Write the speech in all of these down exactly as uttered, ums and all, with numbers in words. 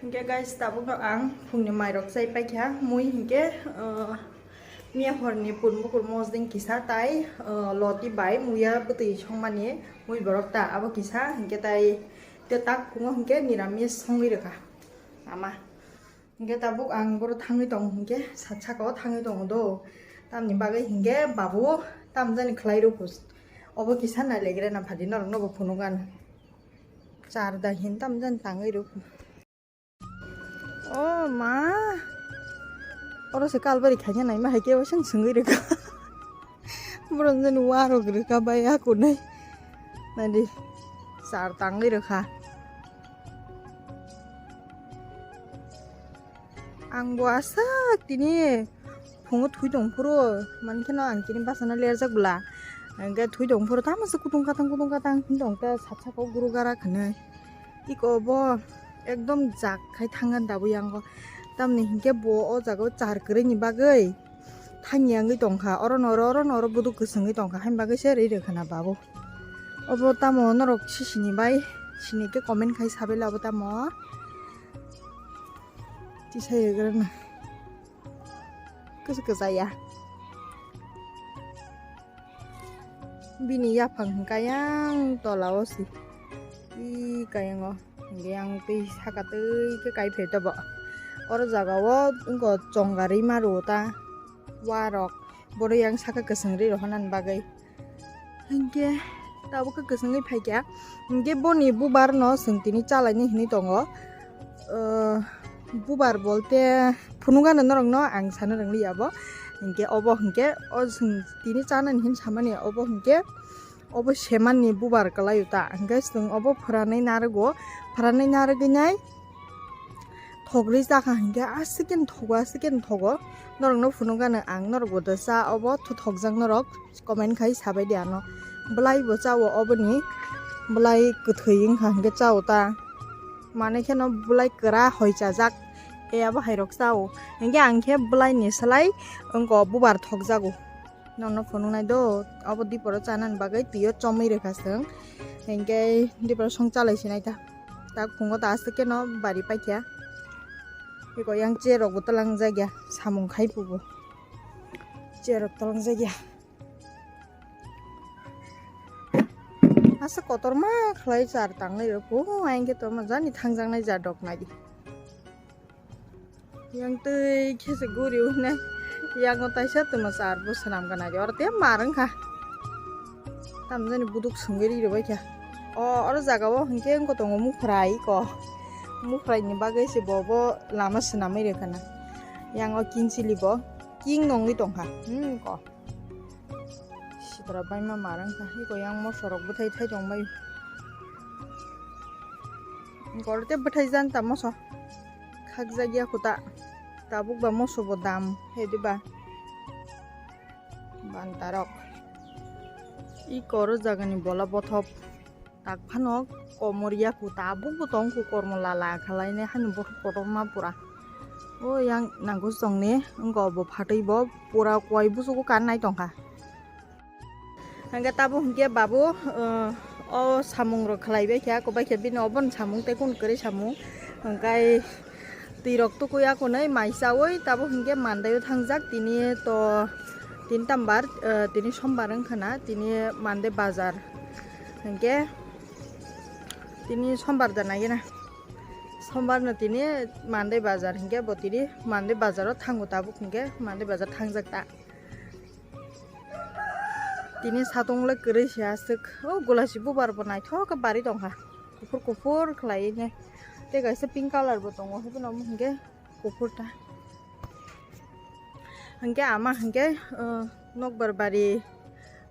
Hinkhe guys, tabukno ang phungni mairok chai paikha, mui hinkhe, uh, miya horni pun bukur mosdeng kisa tai, uh, loti bai muya bwtwi songmani mui borok ta abo kisa, hinkhe tai tei tak phungo hinkhe niramis songwi rwkha ama. Hinkhe tabuk ang boro thangwi tongo, hinkhe sat saka o thangwi tongo do, tamni bagwi hinkhe babu tamjani khlai rw phu. Obo kisa nailegra na phadi norokno bo phunukgani. Char da hin tamjani tangwi rw phu. O ma, oro se kalbari khaina naima hai kebo seng sengwi rwkha. Borok jani warok rwkha bai akunai. Naidi, char tangwi rwkha. Ang bo aswk tini phungo thwi tong phuru, mankhe no ang tini bachana lerjak bwla. Hingkhe thwi tong phuru tamo se kutung katang, kutung katang hwn tong khe sat saka o guru gara khanai. Iko bo ekdom jak khai thangna dabwi yango. Tamni hinkhe bo o jaga o char kwrwini bagwi thangya wngwi tongkha. Oro no oro, oro no oro buduk kwswngwi tongkha. Haini bagwi se rwi rwkha na babu. Obo tamo norok sisini bai sini khe comment khai sabai la obo tamo. Tisai rwgwrana. Kwsa kwsa ya. Bini yaphang hwnkha yang tola o si. I kayang o. Hingke yang twi saka twi khe kai phai tobo. Oro jaga o wngkha chongarwi ma rwo ta. Warok. Boro yang saka kwswng rwi rw hwnani bagwi. Hinkhe tabuk khe kwswngwi phaikha. Hinkhe boni bubar no chwng tini chalaini hinwi tongo. Ahh, bubar bolte phunukgano norokno ang sana rwngli abo. Hinkhe obo hinkhe o chwng tini chanani hin samani obo hinkhe obo semani bubar kwlaio ta. Hinkhe chwng obo phwranwi narwgo, phwranwi narwgwi nai. Thogri chakha hinkhe aswk khe thogo, aswk khe thogo. Norokno phunukgano ang, norokbo da cha obo, thokjak norok comment khai sabai di ano. Bwlai bo chao oboni, bwlai kwthwi wngkha hinkhe chao ta. Manwi kheno bwlai kwra hoi chajak, e abo hairok chao. Hinkhe ang khe bwlaini slai wngkha bubar thokjago. Nono phunuknai do, obo diporo chanani bagwi twiyo chomwi rwkha chwng. Hinkhe diporo song chalai sinai ta. Tak phungo ta aswk khe no bari paikha. Eko yang chair rok bo twlang jakya, samung khai pubo. Chair rok twlang jakya. Aswk kotorma khlai char tanglai rw phu, ayang khe tongma jani thangjaknai ja dok nai. Yang twi khe se guri hwnwi. Yang o taisa tuma char bo swnam gana oro te mar wngkha. Tamjani buduk swngwi ri rwbaikha. O, oro jaga o hinkhe wngkha tongo mukhrai ko. Mukhrai ni bagwi se bo bo lama swnamwi rwkha na. Yang o kinsili bo king nongwi tongkha. Hmm, ko. Sitra baima mar wngkha. Iko yang moso rok bwthai thai tongbai. Oro te bwthai janta moso. Khakjak ya kho ta. Tabuk ba moso bo dam he diba. Bantarok. I koro jagani bola bothop. Tak phano komor ya kho tabuk bo tong kho kormo lala khalai ne hani bothop kotorma pura. O yang nangkuk song ni wngkha bo phatwi bo pura koi busugo kan nai tongkha. Hingke tabuk hingke babu, eh, o samung rok khlai bai kha, kobai khe bini obo ni samung tei kunu kwrwi samung. Hingkai twi rok tukui ya kunui mai chaui tabuk hingke mandai o thangjak tini to tin tambar, eh, tini sombar wngkha na tini mande bazar. Hingke tini sombar da nai gana. Sombar no tini mande bazar hingke bo tini mande bazar o thango tabuk hingke mande bazar thangjak ta. Tini satung le kwrwi se aswk. O gulachi bubar bo naithok khe bari tongkha. Kuphur kuphur khlaiwi ne. Tei kaisa pink colour bo tongo. Hwnkhe kuphur ta. Hwnkhe ama hwnkhe, uh, nokbar bari,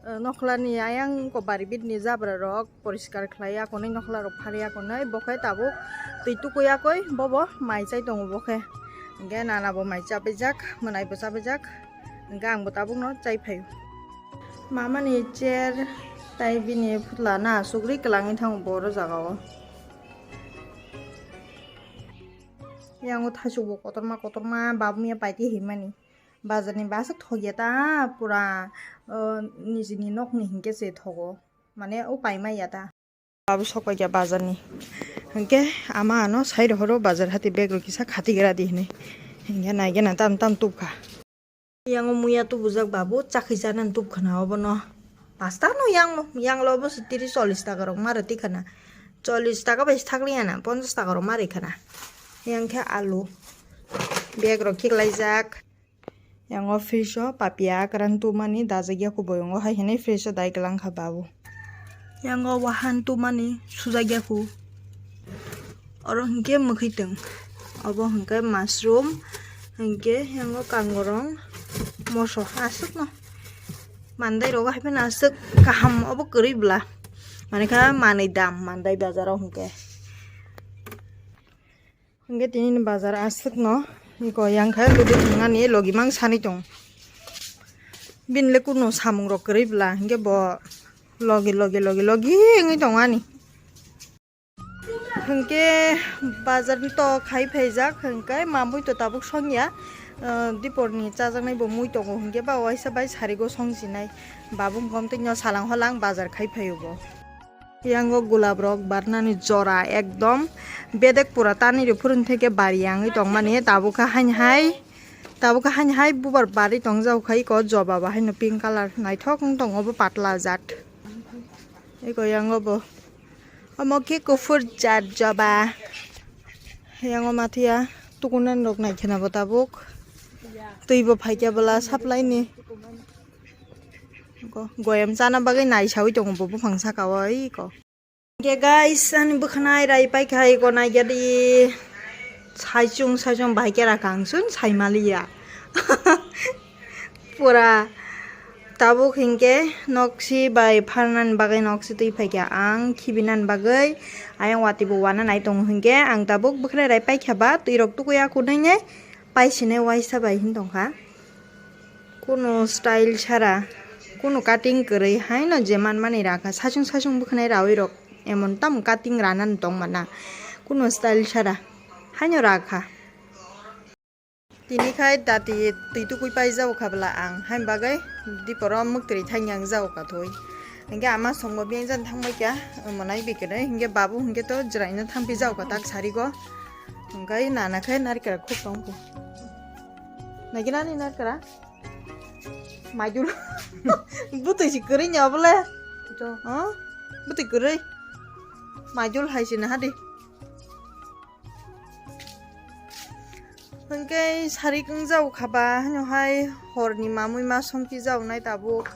uh, nokhlani ayang ko bari bit ni jabra rok. Poriskar khlai ya konwi nokhla rok phar ya konwi bo khe tabuk twi tukui ya koi bobo mai chai tongo bo khe. Hingke nana bo mai chabaijak, mwnai bo chabaijak, hingke ang bo tabuk no chai phai o. Mama ni chair tai bini phutla na asugri kwlangwi thango bo oro jaga o. Yang o thaichuk bo kotorma kotorma babung ya paiti hinmani bazar ni bo aswk thok ya ta pura, o, niji ni nok ni hingke se thogo. Mane o paima ya ta. Babu sok paikha bazar ni. Hinkhe ama ano sai rohoro bazar hati bag rok kisa khati gra di hinwi. Hinkhe naigena tam tam tubkha. Yango muya tubujak babu chakhi chanani tubkhana obono. Pasta no yang, yang lo obo se tiris chollish taka rok mare tikhana. Chollish taka bai thakliya na, ponchash taka rok mare khana. Yang khe alu. Bag rok khiklaijak. Yango fridge o papia akran tumani dajak yaku boyongo hai hinwi fridge o dai kwlangkha babu. Yango wahan tumani sujak yaku. Oro hinkhe mwkhwitwng. Obo hinkhe mushroom, hinkhe yango kangorong, moso aswkno. Mandai rogo hai phano aswk kaham obo kwrwi bwla. Manikha manwi dam mandai bazaro hinkhe. Hinkhe tini ni bazar aswkno iko yang khe ludi thangani logi mang sani tong. Bini le kuno samung rok kwrwi bwla hinkhe bo logi logi logi logi wngwi tongo ani. Hinkhe bazar ni tok khai phaijak hinkhe mamui to tabuk songya, ah, dipor ni chajaknai bo mui tongo hinkhe ba waisa bai sarigo songchinai babu hwnkhe omtwi no salang holang bazar khai phaio bo. Yango gulab rok barnani jora ekdom bedek pura tanwi rw phuru theke bari yangwi tongmani tabuk khe haini hai, tabuk khe haini hai bubar bari tongjak kha iko joba bo haino pink colour naithok wng tongo bo patla jat. Iko yango bo omo khe kuphur jat joba. Yango mathiya tukunan rok naikhena bo tabuk twi bo phaikya bwla supply ni. Go-, goyam chana bagwi naisawi tongo bo buphang saka o iko. Hinkhe guys, ani bwkhanai rai paikha iko naigya di. Saichung saichung bahai khe rakha ang chun saimaliya. Pura tabuk hinkhe noksi bai pharnani bagwi noksi twi phaikha ang khibinani bagwi. Ayang watwi bo wana nai tongo hinkhe ang tabuk bwkhanai rai paikha ba twi rok tukuya kunui nai. Paisinai waisa bai hin tongkha. Kunu style sara, kunu cutting kwrwi haino je manmani rakha. Saichung saichung bwkhanai rawi rok emon tam cutting ranani tong mana. Kunu style sara haino rakha. Tini khai dati twi tukui pai jao kha bwla ang, haini bagwi diporo mwktwi thaini ang jao kha thoi. Hinkhe ama songbo biyang jani thangbai kha, omo nai bikire, hinkhe babu hinkhe to jwraino thangpi jao kha tak sarigo. Hinkhe nana khe narikra khuk tong kho. Naikhe nani narikra? Maidul. Bwtwi si kwrwi ni obo le. Huh? Bwtwi kwrwi. Maidul hai si naha di. Hinkhe sarik wng jao kha ba, haino hai horni mamui ma songpi jao nai tabuk.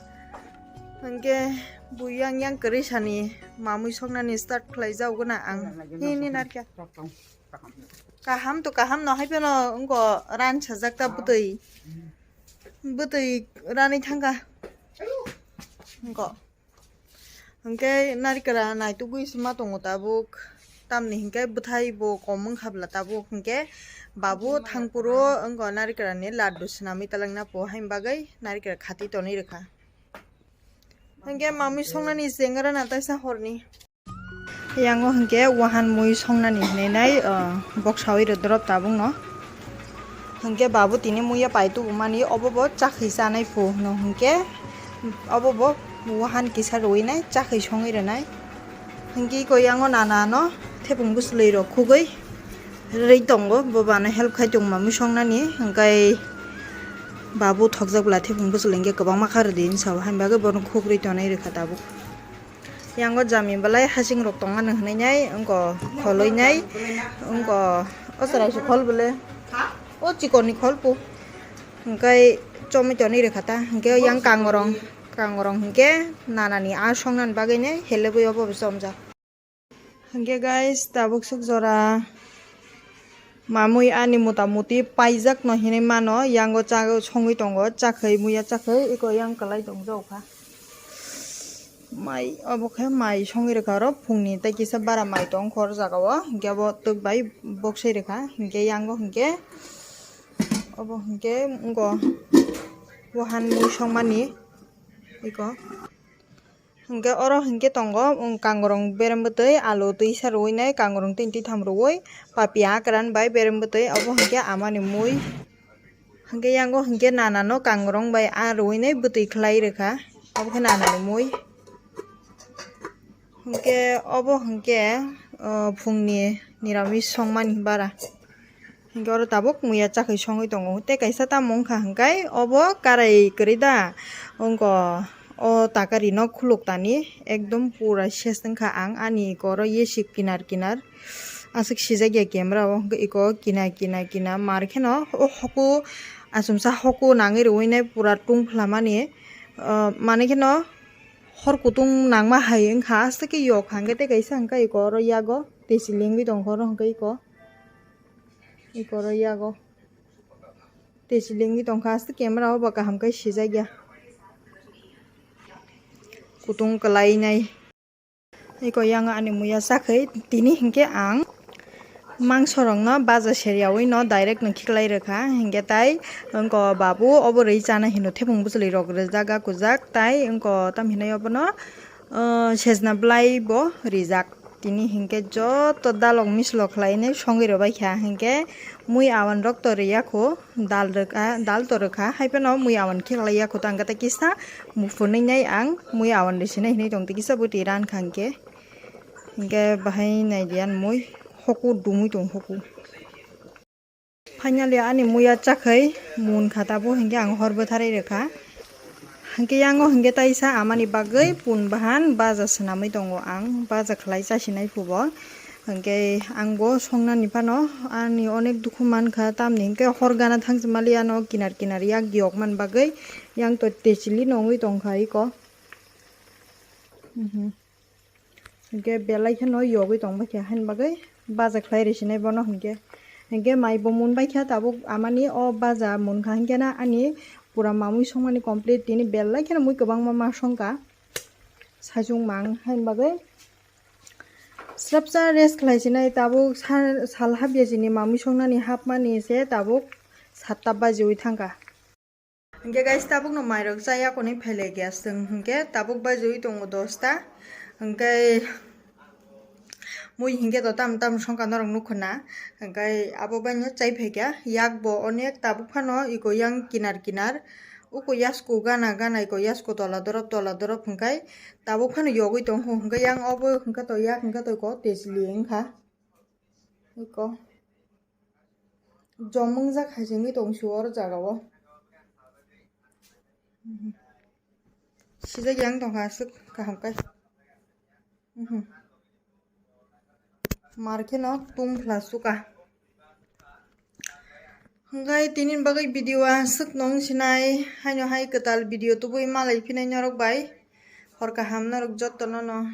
Hinkhe bui yang yang kwrwi sani mamui soknani start khlai jao gana ang. Hini narikhe. Kaham to kaham no hai phano wngko ran sajak ta bwtwi. Bwtwi ranwi thangkha. Wngko. Hinkhe narikra naitugwi se ma tongo tabuk. Tamni hinkhe bwthai bo kom wngkha bwla tabuk. Hinkhe babu thangphuru wngko narikra ni laddu swnamwi talangna po haini bagwi narikra khati tonwi rwkha. Hinkhe mamui songnani jengara na taisa horni. Yango hinkhe wahan mui songnani hinwi nai, ah, boksawi rw drop tabukno. Hinkhe babu tini muiya pai tubumani obo bo chakhwi chanai phu hwno hinkhe obo bo wahan kisa rwwi nai chakhwi songwi rwnai. Hinkhe iko yango nana no thepung bwswlwi rok khugwi rwui tongo, bo bana help khai tongma mui songnani, hinkhe babu thokjak bwla thepung bwswlwi hinkhe kwbangma kha rwdi hinwi sao, haini bagwi bono khukrwi tonwi rwkha tabuk. Yango jami belai hasing rok tong mani hinwi nai, wngko kholwi nai, wngko o chwrai se khol bwle, o chikon ni khol po, hinkhe chomwi tonwi rwkha ta, hinkhe yang kangrong, kangrong hinkhe nana ni aa song nani bagwi nai helebwi obo bo chomjak. Hinkhe guys, tabuk swk jora mamui ani mota muti paijak no hinwi mano, yango cha songwi tongo, chakhwi muiya chakhwi eko yang kwlai tong jao kha. Mai obo khe mai songwi rwkha oro phungni, tei kisa bara mai tong kha oro jaga o, hinkhe abo twk bai boksai rwkha, hinkhe yango hinkhe obo hinkhe wngko wahan mui songmani eko. Hinkhe oro hinkhe tongo, um, kangrong berem bwtwi, alu twisa rwui nai, kangrong tini twi tham rwui, papia akran bai berem bwtwi, obo hinkhe amani mui. Hinkhe yango hinkhe nana no kangrong bai aa rwui nai bwtwi khlai rwkha, obo khe nana ni mui. Hwnkhe obo hwnkhe, o, phungni niramis songmani bara. Hwnkhe oro tabuk muya chakhwi songwi tongo. Tei kaisa tamo wngkha hwnkhe obo karai kwrwi da. Wngkha o takarino khuluktani ekdom pura ses wngkha ang ani iko oro yesi kinar kinar. Aswk sijakya camera o hwnkhe iko kina kina kina mar kheno o hoku achomsa hoku nangwi rwui nai pura tungphlamani. O, manwi kheno hor kutung nangma hai wngkha, aswk khe yok hwnkhe tei kaisa hwnkhe iko oro yago tei chilingwi tongkha oro hwnkhe iko, iko oro yago tei chilingwi tongkha, aswk camera o bo kaham khe sijakya kutung kwlainai. Iko yang ani muya chakhwi tini hinkhe ang mangso rokno baja seriawi no direct no khiklai rwkha, hinkhe tai wngko babu obo rwi chana hino thepung bwchwlwi rok rwjak a kujak, tai wngko tam hinai obono, ah, sejna bwlai bo rijak. Tini hinkhe joto dalok mislok khlainai songwi rwbaikha, hinkhe mui awan rok to riyakho, dal rwkha, dal to rwkha, haiphano mui awan khiklai yakho, tangkhe tei kisa muphunwi nai ang mui awan rwsinai hinwi tong tei kisa bwtwi rankha hinkhe, hinkhe bahai naidiyan mui hoku dumui tong hoku. Finally ani muya chakhwi munkha tabuk hinkhe ang hor bwtharwi rwkha. Hinkhe yango hinkhe taisa amani bagwi pun bahan baja swnamwi tongo ang, baja khlai chasinai phubo. Hinkhe angbo songnani phano ani onek dukhu mankha, tamni hinkhe hor gana thangsi maliya no kinar kinar yak yok man bagwi yang to techili nongwi tongkha iko. Mhm. Hinkhe belai kheno yogwi tongbaikha, haini bagwi baja khlai rwsinai bono hinkhe. Hinkhe mai bo munbaikha tabuk amani o baja munkha hinkhe na ani pura mamui songmani complete, tini belai kheno mui kwbangma ma songkha. Saichung mang haini bagwi srapsa rest khlai sinai tabuk sa-, sal hapya chini mamui songnani hapmani se tabuk satta bajiwi thangkha. Hinkhe guys, tabukno mairok chaya konwi phailai kha chwng, hinkhe tabuk bajiwi tongo dosta. Hinkhe mui hinkhe to tam tam songkha norok nukkha na. Hinkhe abo baino chai phaikha, yakbo onek tabuk phano iko yang kinar kinar. Uko yasku gana gana iko yasku tola dorop tola dorop hinkhe tabuk phano yogwi tongkha, hinkhe yang obo hinkhe to yak hinkhe to iko tejli wngkha. Iko. Jomung jak hai se wngwi tong si o jaga o. Mhm. Sijak yang tong kha aswk kaham kai. Mhm. Mar kheno tung phla suka. Hwnkhe tini bagwi video aswk nung sinai, haino hai kwtal video tubui malai phinai norok bai. Hor kaham norok jotto no no.